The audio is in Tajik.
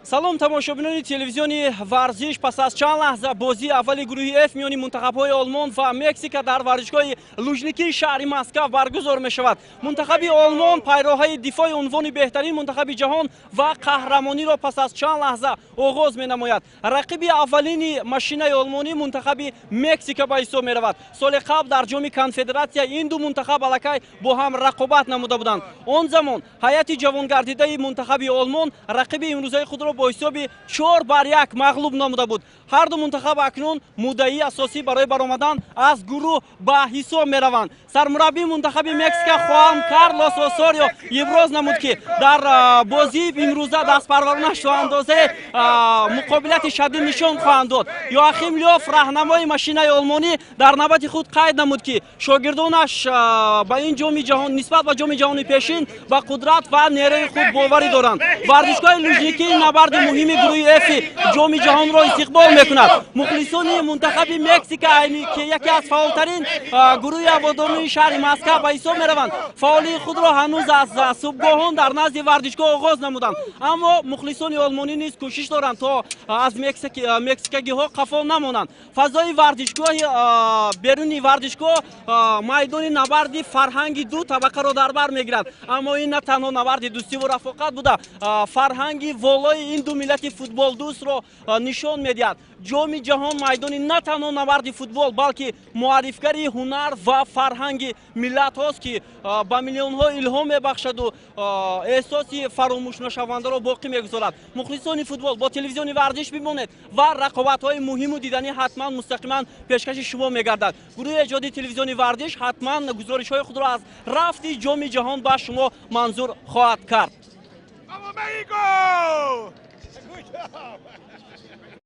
Салом, тамошобинони телевизиони Варзиш. Пас аз чанд лаҳза бозии аввали гурӯҳи Ф миёни мунтахабҳои Олмон ва Мексика дар варзишгоҳи Лужникии шаҳри Москав баргузор мешавад. Мунтахаби Олмон пайроҳаи дифои унвони беҳтарин мунтахаби ҷаҳон ва қаҳрамониро пас аз чанд лаҳза оғоз менамояд. Рақиби аввалини машинаи олмонӣ мунтахаби Мексика ба ҳисоб меравад. Соли қабл дар Ҷоми Конфедератсия ин ду мунтахаб аллакай бо ҳам рақобат намуда буданд. Он замон ҳайати ҷавонгардидаи мунтахаби Олмон рақиби имрӯзаи худро бо ҳисоби 4-1 мағлуб намуда буд. Ҳар ду мунтахаб акнун муддаии асосӣ барои баромадан аз гурӯҳ ба ҳисоб мераванд. Сармураббии мунтахаби Мексика Хуан Карлос Осорио иброз намуд, ки дар бозии имрӯза дастпарваронаш то андозаи муқобилати шадид нишон хоҳанд дод. Йоахим Лёв, раҳнамои машинаи олмонӣ, дар навбати худ қайд намуд, ки шогирдонаш ба ин Ҷоми Ҷаҳон нисбат ба Ҷоми Ҷаҳони пешин ба қудрат ва нерӯи худ боварӣ доранд. Варзишгоҳи Лужникӣ набарди муҳими гурӯҳи Эфи Ҷоми Ҷаҳонро истиқбол мекунад. Мухлисони мунтахаби Мексика, ки яке аз фаъолтарин гурӯҳи ҳаводорони шаҳри Москав ба ҳисоб мераванд, фаъолии худро ҳанӯз аз субҳгоҳон дар назди варзишгоҳ оғоз намуданд. Аммо мухлисони олмонӣ низ кӯшиш доранд, то аз мексикагиҳо қафо намонанд. Фазои варзишгоҳи беруни варзишгоҳ майдони набарди фарҳанги ду табақаро дар бар мегирад. Аммо ин на танҳо набарди дӯстиву рафоқат буда, фарҳанги волои ин ду миллати футболдӯстро нишон медиҳад. Ҷоми Ҷаҳон майдони на танҳо набарди футбол, балки муаррифгари ҳунар ва фарҳанги миллатҳост, ки ба миллионҳо илҳом мебахшаду эҳсоси фаромӯшнашавандаро боқӣ мегузорад. Мухлисони футбол, бо телевизиони Варзиш бимонед ва рақобатҳои муҳиму диданӣ ҳатман мустақиман пешкаши шумо мегардад. Гурӯҳи эҷодии телевизиони Варзиш ҳатман гузоришҳои худро аз рафти Ҷоми Ҷаҳон ба шумо манзур хоҳад кард. Vamos, México! Good job.